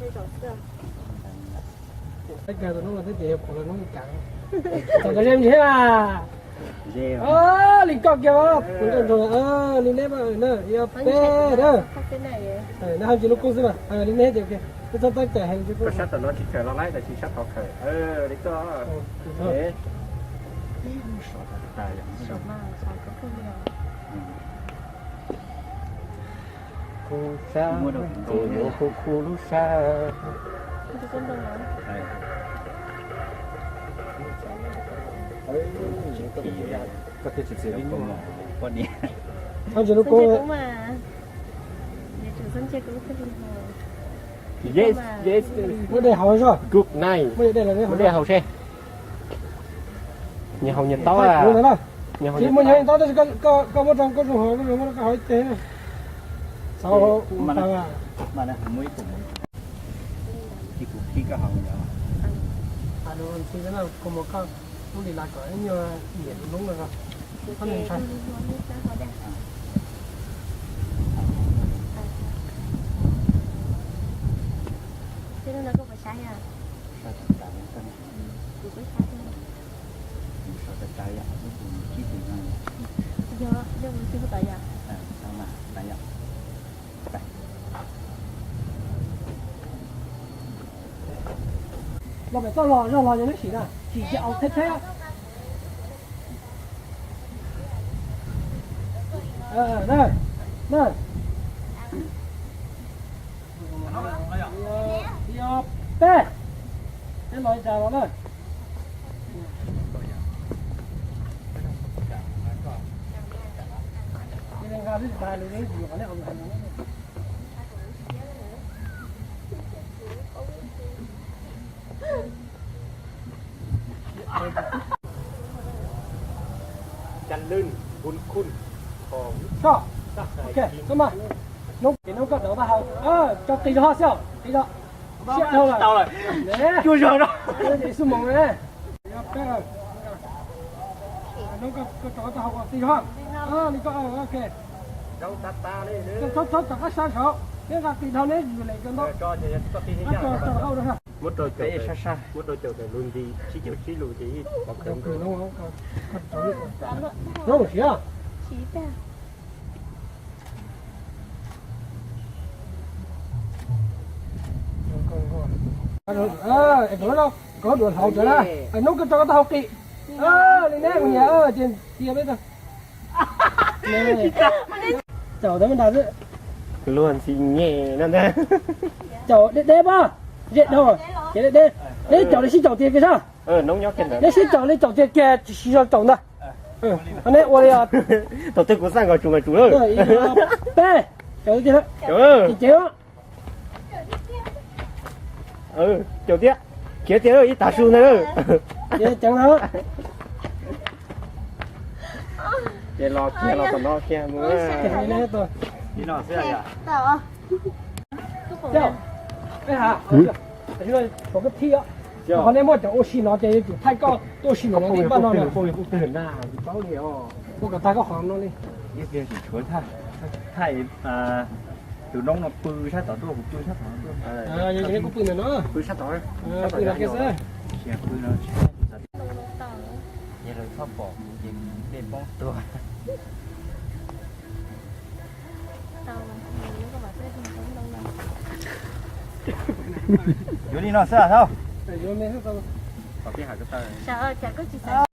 Txog koj zej ntsis thiab mas. Li koj kiag, li neb, ib ob peb na. Neb haj tsis lub kub xwb mas, li neb ces peb txhob tab cais heev. Koj sab tom no tsis khaws los laib, tab sis sab tod khaws. Li koj. Khu sab, khu khu lub sab. Muab dej haus zoj. Muab dej haus seb. Nyias haus nyias taub. Tsis muaj nyias taub tab sis koj muab rau koj zoo haus, koj zoo muab rau koj haus ib teg. Xav haus. Los pem toj los, zog los yog neb sim na, sim ces aus theb theb. Na, na. Ib ob peb. Peb los ib tas los na. Hnub koj rov qab hau, tso qis zog xwb, qis zog. Siab dhau lawm. Cuag zog no. Xub moos na. Hnub koj rov qab hau qis zog. Li koj, ok. Txhob rov qab sab saud, neb nqa qis dhau neb yus lem rau ntawd. Muab rau caum, muab rau caum tawm lub nti, tsib caug tsib lus ces ib pov kawg. Siab. Koj duav hlau rau na. Hnub koj rov qab tau hau qis. Li neb mus nyias ces cia peb tau. Caum tau me nta xwb. Luag ntxhi nyem no ntag. Caum deb deb pab, zem dhau, ces deb deb. Neb caum li sib caum tiag kiag sab. Neb sib caum li caum tiag kiag, tsis yog caum ntag. Neb ua li os. Thaum twg kuv xaj nkaus tsum mas tsum lawm. Peb, caum tiag, ces ces caum thiab, khiav tiag ib tag su ntag. Ces ceev na. Ces los kiag los tom no kiag mus. Qhov neb muaj cov ua si no ces yuav tsum thaij koj tuaj ua si ntawm no li paj no na. Ua kom tag koj qhov no li. Thaij tus noob no pw sab tod tuaj, kuv pw sab tod tuaj. Yog neb kuj pw ntawm no, pw sab tod, pw no kiag xwb. Ces lawv txhob pom kuv ces kuv dej poob tuag. Yuav li no xwb tau.